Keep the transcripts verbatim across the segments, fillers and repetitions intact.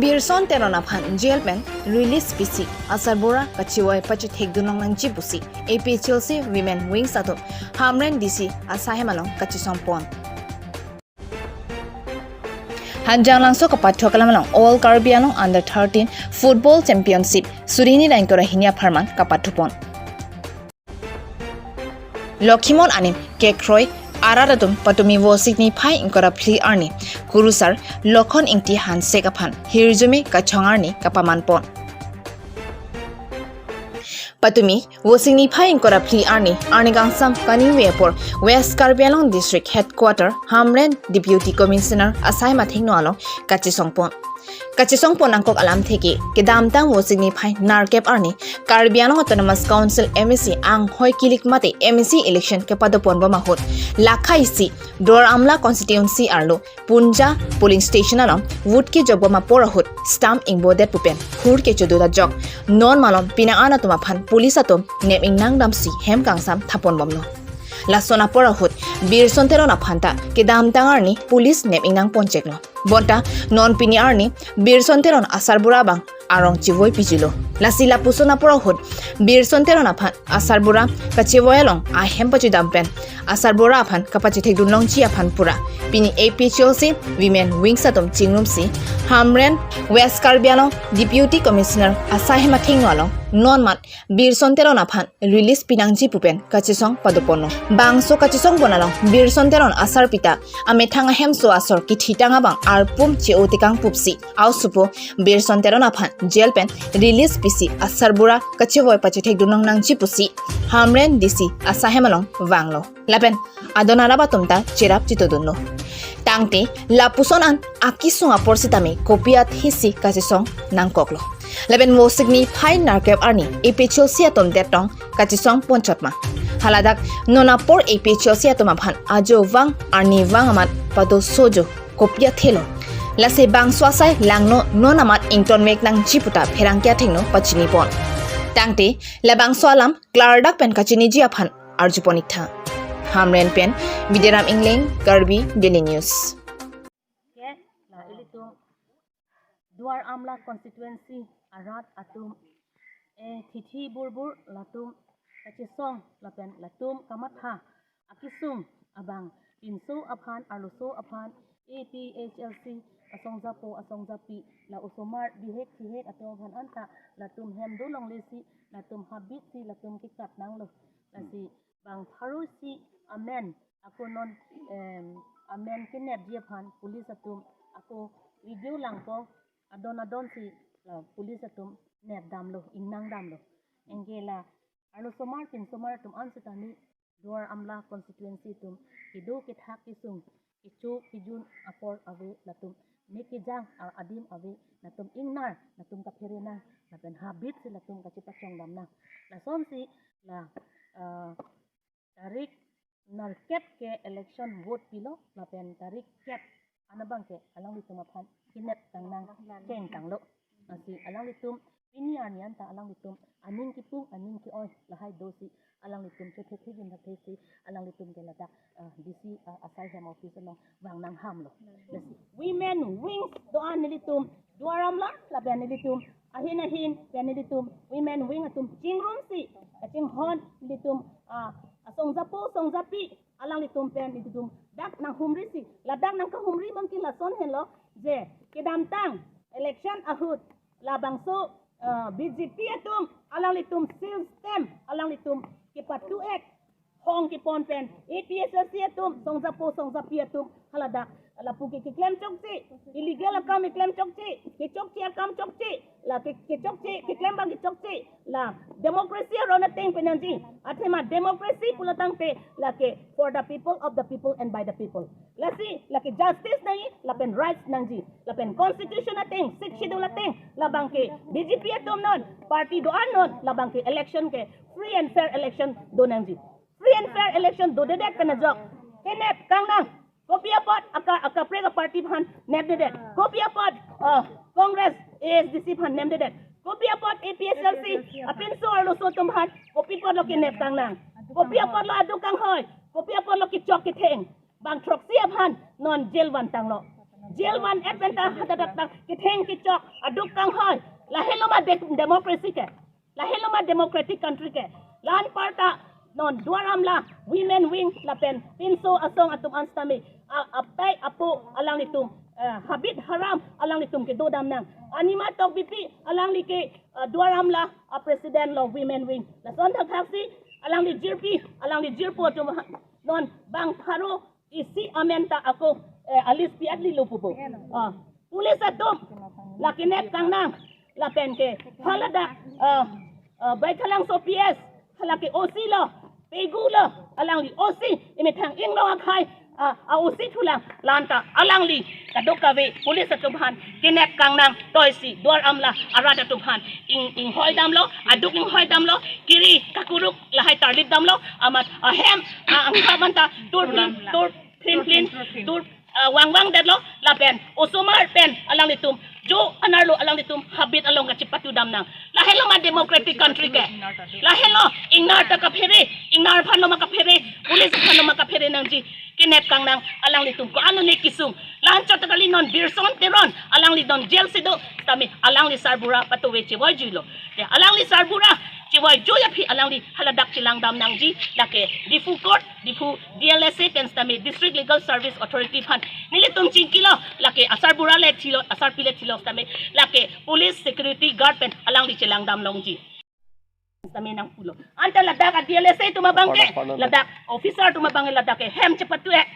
Birson Teron aphan jail pen release pisi asarbura kachevoi pachethekdun longnangji pusi A P H L C Women Wings atum Hamren D C asaihem along kachesongpon. Hanjanglangso kapathu alam along All Karbi Anglong Under thirteen Football Championship suri hini ra ingkoi ra hini apharman kapathupon. Lokhimon anim kekroi arat atum patumi Vosik niphai ingkoi ra phli arni kurusar Lokhon Ingti Hansek aphan hirjume kachong arni kapamanpon. Patumi Vosik niphai ingkoi ra phli arni, arni kangsam kaningve apor West Karbi Anglong District Headquarter Hamren Deputy Commissioner asaihem athengno along kachesongpon. Kachesongpon nangkok alamthe ke, kedamtang Vosik niphai nerkep arni Karbi Anglong Autonomous Council M A C anghoi kilik mate M A C election kepadoponbom ahut, lakha isi Duar Amla constituency arlo Punja polling station along vote kejokbom apor ahut stamp ingbodet pu pen hur kechodu ajok non malom pini an atum aphan police atum nep ingnang damsi hem kangsam thaponbomlo. Lason apor ahut Birson Teron aphan ta kedamtang arni police nep ingnangponcheklo. Bonta non pini arni Birson Teron asarbura abang arong chevoi pijilo. Lasi lapuson apor ahut Birson Teron aphan asarbura kachevoi along ahem pachudam pen asarbura aphan kapachethekdun longji aphan pura pini A P H L C Women Wings atum chingrumsi Hamren West Karbi Anglong Deputy Commissioner asaihem athengno along non mat Birson Teron aphan release pinangji pu pen kachesong padoponlo. Bangso kachesongpon along Birson Teron asarpi ta amethang ahemso asor kithitang abang arpum che-o tekang pusi aosopo Birson Teron aphan jail pen release pisi asarbura kachevoi pachethekdun longnangji pusi Hamren D C asaihem along vanglo. Lapen adon arap atum ta cherap chitodunlo. Tangte lapuson an akesung apor sitame kopi athisi kachesong nangkoklo. Lapen Vosik niphai nerkep arni A P H L C atum det tong kachesongponchot ma. Haladak non apor A P H L C atum aphan ajo vang arni vang amat padosojo kopi athelo. Lasi bangso asai langno non amat ingtonvek nangji pu ta pherangke athengno pachinipon. Tangte labangso alam klardak pen kachiniji aphan arjupon ik tha. Hamren pen Bidiram Engleng, Karbi Daily News. Ke la ilitum Duar Amla constituency arat atum, eh, thithi burbur latum kachesong lapen latum kamatha akesung abang pinso aphan arloso aphan A P H L C asongjapo asongjapi la osomar bihek thihek atum aphan anta latum hem dolonglesi latum habitsi latum kekat nanglo. Lasi bang pharo isi amen ako non, em, amen kenepji aphan police atum ako video langpo adon adonsi la police atum nepdamlo ingnangdamlo. Anke la arlosomar pinsomar atum an sitame Duar Amla constituency atum kedo kethak kesung kecho kejun apor ave latum mek kejang a-, adim ave latum ingnar latum kaphere nang lapen habitsi latum kachepachongdam nang. Lasonsi la, ah, tarik nerkep ke election vote pilo lapen tarik kep an abang ke alanglitum aphan kenep tangnang cheng tanglo. Lasi alanglitum pini arni anta alanglitum aning kipung aning ke-oi lahai dosi alanglitum chothe thejin thethesi alanglitum ke ladak, ah, D C, ah, asaihem office along vang nanghamlo. Lasi Women Wings do-an nelitum Duar Amla lapen nelitum ahin ahin pen nelitum Women Wing atum chingrumsi kachinghon nelitum, ah, asongjapo asongjapi alanglitum pen nelitum dak nanghumrisi ladak nangkahumri abang ke lason henlo je kedamtang election ahut labangso, ah, B J P atum alanglitum seal stamp alanglitum kepatu ek hong kepon pen A P H L C atum songjapo songjapi atum haladak lapu ke keklem chokche, illegal akam keklem chokche, kechokche akam chokche, la ke, kechokche keklem abang kechokche, la democracy aron ateng pen nangji, athema democracy pulo tangte lake for the people, of the people and by the people. Lasi lake justice nangji lapen rights nangji lapen constitution ateng, sixth schedule ateng labang ke B J P atum non party do-an non labang ke election ke free and fair election do nangji. Free and fair election dodedet pen ajok kenep kangnang. Kopi apot aka, akaprek aparty aphan nepdedet. Kopi apot, ah, Congress, A S D C aphan nepdedet. Kopi apot A P H L C apinso arloso atum aphan kopi apotlo kenep kangnang. Kopi apotlo aduk kanghoi. Kopi apotlo kechok ketheng. Bang throksi aphan non jail vantanglo. Jail van-et pen ta hadak dak ketheng kechok aduk kanghoi. Lahelo ma de- democracy ke. Lahelo ma democratic country ke. La-anparta non Duar Amla women wing lapen pinso asong atum an sitame a- apei apo alanglitum, eh, habit haram alanglitum kedo damnang. Anima Tokbipi alangli ke, eh, Duar Amla a president lo women wing. Lason thakthak si alangli jirpi, alangli jirpo atum ha- non bang pharo isi amen ta ako, eh, a list pi atli lo pupo. Ah, police atum la kenep kangnang lapen ke haladak, ah, ah, Baithalangso P S, hala ke O C lo, Pegu lo, alangli O C, imethang inglong akhei, ah, a O C thulang, la-anta alangli kadokave police atum aphan kenep kangnang, toi si Duar Amla arat atum aphan ing- inghoi damlo, aduk inghoi damlo, kiri kakuruk lahai tarlip damlo, amat ahem, ah, angkha banta tur tur phin phin, tur, ah, wang wang detlo, lapen osomar pen alanglitum jo anerlo alanglitum habit along kachepatu damnang. Lahelo ma democratic country ke. Lahelo ingnar ta kaphere, ingnar aphan lo ma kaphere, police aphan lo ma kaphere nangji. Kenep kangnang alanglitum ko-an ne kesung. La-anchot ta kali non Birson Teron alangli non jail si do, tame alangli sarbura patove chevoi juilo. Ya, alangli sarbura chevoi jui aphi alangli haladak chelang dam nangji, lake Diphu Court, Diphu D L S A pen sitame District Legal Service Authority aphan nelitum chingkilo, lake asarbura le thilo, asarpi le thilo sitame, lake police security guard pen alangli chelang dam longji sitame nangpulo. Anta ladak a D L S A atum abang ke, ladak officer atum abang ke ladak ke hem chepatu eh.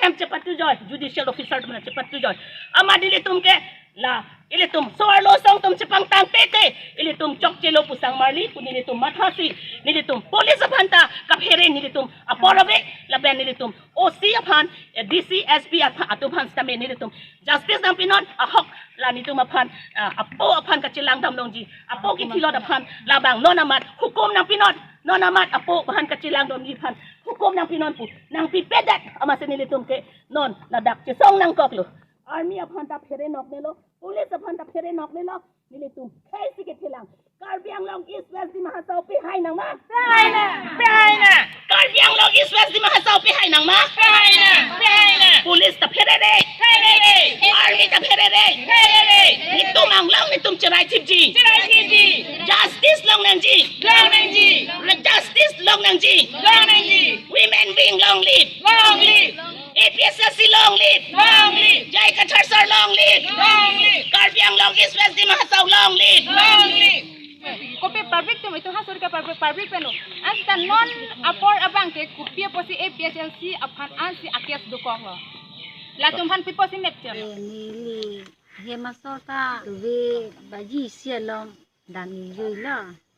Hem chepatu joi, judicial officer atum chepatu joi. Amat ilitum ke la, ilitum so-arlo asong atum chepangtang pete, ilitum chokchelo pusang marli pu nelitum mathasi, nelitum police aphan ta kaphere, nelitum apor ave, lapen nelitum O C aphan, eh, D C, S P aphan, atum aphan sitame nelitum justice nangpinon, ahok la nelitum aphan, ah, apo aphan kachelang dam longji, apo kithilot aphan labang non amat hukum nangpinon, non amat apo aphan kachelang damji aphan hukum nangpinon pu nangpipedet, amatsi nelitum ke non ladak chesong nangkoklo. Army aphan ta phere noknelo, police aphan ta phere noknelo, nelitum khei si kethelang. Karbi Anglong East West Dima Hasao pehai nangma? Pehai nang, pehai nang. Karbi Anglong East West Dima Hasao pehai nangma? Pehai nang, pehai nang. Police ta pherere. Pherere. Army ta pherere. Pherere. Nelitum Anglong nelitum cherai thipji. Cherai thipji. Justice long nangji. Long nangji. Justice long nangji. Long nangji. Women wing long live. Long live. A P H L C long live. Long live. J I Kathar sir long live. Long live. Karbi Anglong East West Dima Hasao long live. Long live. Kopi public atum, itum ha sorkar public, public pen lo. Ansi ta non apor abang ke kopi apotsi A P H L C aphan ansi a-case dokoklo? Latum aphan pi apotsi nepchelo? Eh, neli hem asor ta tuve baji isi along dam juilo.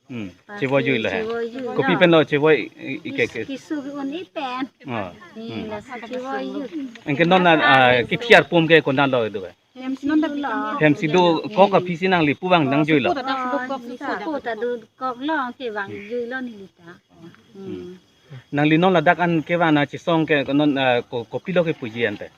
Hmm. Chevoi juilo he. Chevoi juilo. Kopi pen lo chevoi i- i- ke ke. Keso ke-un-e pen. Oh. Ni, hmm, lasi chevoi ju. Anke non na, ah, kethiar pum ke konat lo itum ke? Hem si do lo. Hem si dokok aphi si nangli pu abang nangjuilo. Oh, si dokok lo, kevang juilo neli ta. Hmm. Hmm. Nangli non ladak an kevang na chesong ke non, ah, ko- kopilo kepuji ante?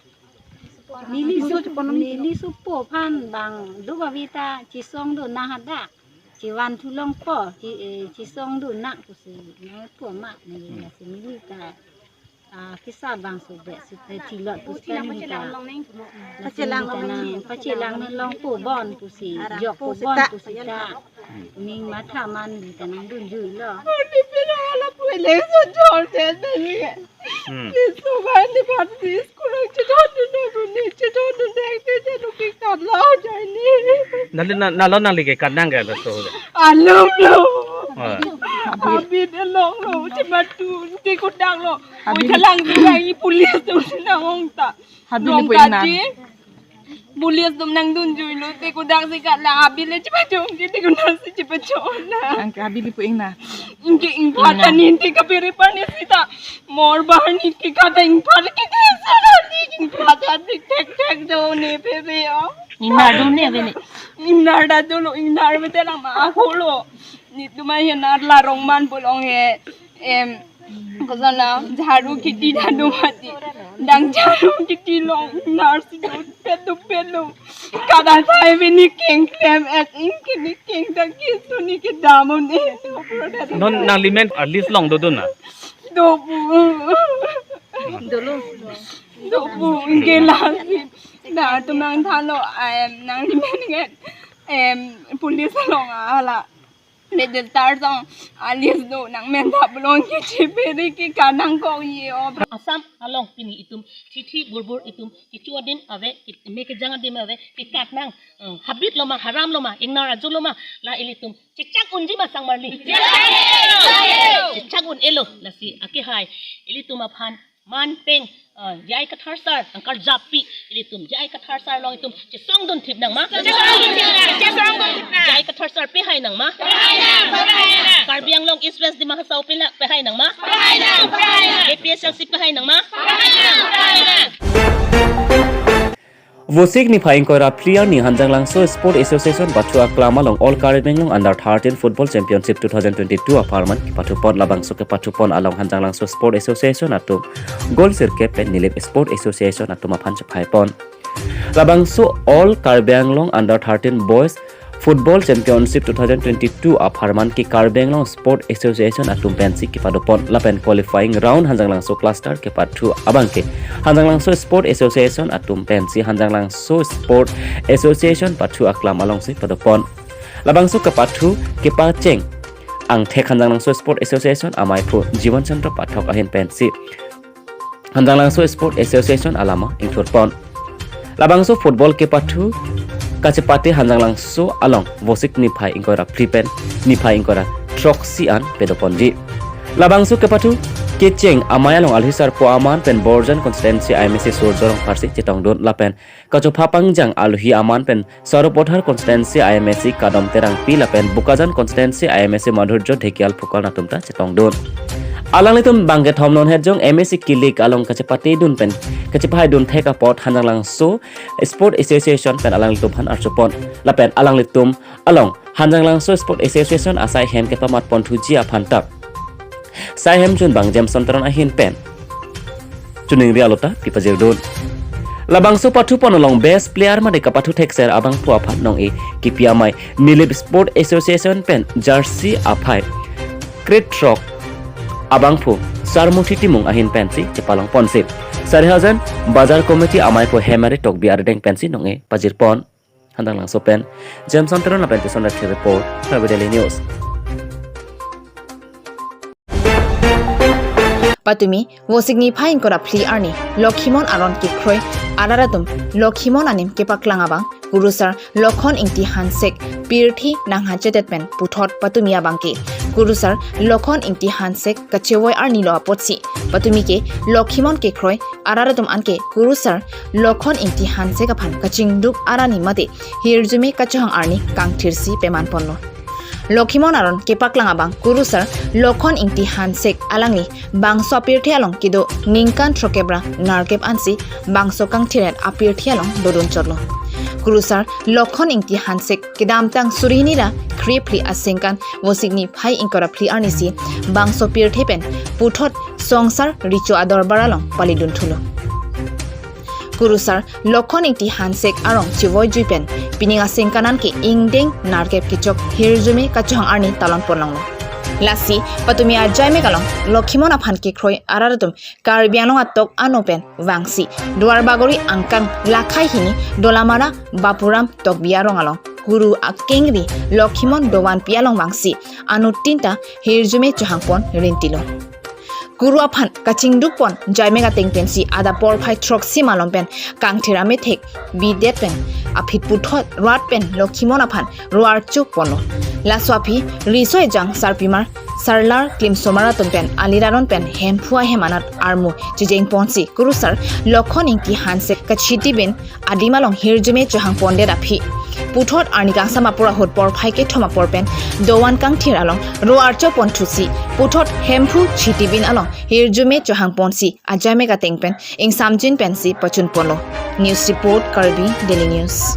Neli su- neli sopo aphan bang do ba vita chesong do nang hadak. Chevan thu longpo, che- eh, chesong do nang pusi. Nangpo ma neli, hmm, lasi neli ta, ah, kisa bangso be si, eh, thilot pusi ta neli ta. Pachelang nang, pachelang nang longpo bon pusi. Yok po bon pusi ta. Ning matha man neli ta nangdunjuilo. Ni pina hala pu election jor je neli. Hmm. Ni so ba ni phat ni school ang chedon dun dun ni chedon dun dek te je nuki kat lo jai ni. Nali na, nalo nangli ke kat nang ke laso. Alum lo. Ah. Abit along lo, chematu, te kudang lo. Oi, abit thalang tu lagi police tu nang ong ta. Habit nong ni pu ingna. Kaji. Police atum nangdunjuilo, te kudang si kat la, abit le chepachong, te kudang si chepachong na. Anke habit le pu ingna. Anke ingphat ingna. Ani te kaphere parni sita. Mor bahar ni ke kata ingphat ke te sara ni ingphat ni tek tek do ne phere o. Ingnar do ne ave ne. Ingnar ta dolo, ingnar mete lang ma aholo. Netum ahin nar la rong man bolong he. Em, kosana jharu kiti dadu mati. Dang jharu kiti long nar si dut pet dut pet long. Kada sai bini keng klem et ing kini keng ta kisu ni ke damun e. Non nangli men a list long dodun na? Dopu. Dolo. Dopu ingke lasi. Nangtum nangthanlo, em, nanglimen nget, em, police along hala. Register song alis do nangmen thap long ke chipiri ke kanang kong ye o. Assam along pini itum thithi burbur itum kecho adim ave, keme kejang adim ave, kekat nang, eh, habit lo ma, haram lo ma, ingnar ajo lo ma, la ilitum chechak unji ma sangmarli. Chechak un-elo, lasi akehai ilitum aphan man peng, eh, J I Kathar sir nangkarjappi, ilitum J I Kathar sir along itum chesongdun thip nang ma? Chesongdun thip nang. J I Kathar sir pehai nang ma? Pehai nang, pehai nang. Karbi Anglong East West Dima Hasao pehai nang ma? Pehai nang, pehai nang. A P H L C pehai nang ma? Pehai nang, pehai nang. Vosik niphai ingkoi ra phli arni Hanjanglangso Sport Association pathu aklam along All Karbi Anglong Under thirteen Football Championship two thousand twenty-two apharman kepathupon. Labangso kepathupon along Hanjanglangso Sport Association atum goal sirkep pen Nilip Sport Association atum aphan chephaipon. Labangso All Karbi Anglong Under thirteen Boys Football Championship two thousand twenty-two apharman ke Karbi Anglong Sport Association atum pensi kepadopon lapen qualifying round Hanjanglangso cluster kepathu abangke Hanjanglangso Sport Association atum pensi Hanjanglangso Sport Association pathu aklam alongsi padopon. Labangso kepathu kepacheng angthek Hanjanglangso Sport Association amaiphu Jiwan Chandra Pathak ahin pensi Hanjanglangso Sport Association alama ingthurpon. Labangso football kepathu kachepate Hanjanglangso along Vosik niphai ingkoi ra phli pen niphai ingkoi ra throksi an padoponji. Labangso kepathu kecheng amei along alohi sarpo aman pen Borjan constituency I M A C Surjya Rongpharsi chetongdun lapen kachopha pangjang alohi aman pen Sarupathar constituency I M A C Kadom Terangpi lapen Bokajan constituency I M A C Madhurjo Dhekial Phukan atum ta chetongdun. Alanglitum bangkethom non hetjong M A C kilik along kachepatedun pen kachephaidun thek apot Hanjanglangso Sport Association pen alanglitum aphan arjupon lapen alanglitum along Hanjanglangso Sport Association asai hem kepamatpon thuji aphan ta sai hem chunbang Jameson Teron ahin pen chuningri alota pipajirdun. Labangso pathupon along best player mate kapathu thekser abangphu aphan nong-e kipi amei Nilip Sport Association pen jersey aphai krethrok abangphu Sarmuthi Timung ahin pensi chepalongponsi. Sarihajan Bazar Committee amaiphu Hemari Tokbi arideng pensi nong-e pajirpon. Hanjanglangso pen Jameson Teron lapen Jason Rathi report, Karbi Daily News. Patumi Vosik niphai ingkoi ra phli arni Lokhimon aron kekroi arat atum Lokhimon anim kepaklang abang Kurusar Lokhon Ingti Hansek pirthe nanghachedet pen puthot patumi abangke Kurusar Lokhon Ingti Hansek kachevoi arni lo apotsi patumi ke Lokhimon kekroi arat atum anke Kurusar Lokhon Ingti Hansek aphan kachingduk arni mate hirjume kachohang arni kangthirsi pemanponlo. Lokhimon aron kepaklang abang Kurusar Lokhon Ingti Hansek alangli bangso apirthe along kedo ningkan throkkep ra nerkep ansi bangso kangthir-et apirthe along dodun chotlo. Kurusar Lokhon Ingti Hansek kedamtang suri hini ra kre phli aningkan Vosik niphai ingkoi ra phli arnisi bangso pirthe pen puthot Songsar Richo adorbar along palidunthulo. Kurusar Lokhon Ingti Hansek arong chevoijui pen pining aningkan anke ingdeng nerkep kechok hirjume kachohang arni talonponlonglo. Lasi patumi ajaimek along Lokhimon aphan kekroi arat atum Karbi Anglong atok ano pen vangsi Duarbagori angkang lakhai hini Dolamara Bapuram Tokbi arong along Kuru akengri Lokhimon dovanpi along vangsi anuttin ta hirjume chohangpon rintilo. Kuru aphan kachingdukpon jaimek ateng pensi adap porphai throksi malom pen kangthir amethek bidet pen aphi puthot rat pen Lokhimon aphan ro archoponlo. Laso aphi riso ejang sarpimar sarlar klimsomar atum pen alir aron pen hemphu ahem anat armu chejengponsi Kurusar Lokhon Ingti Hansek kachitibin adim along hirjume chohangpondet aphi puthot arni kangsam apor ahut porphai kethom apor pen dovan kangthir along ro archoponthusi puthot hemphu chitibin along hirjume chohangponsi ajaimek ateng pen ingsamjin pensi pachunponlo. News report, Karbi Daily News.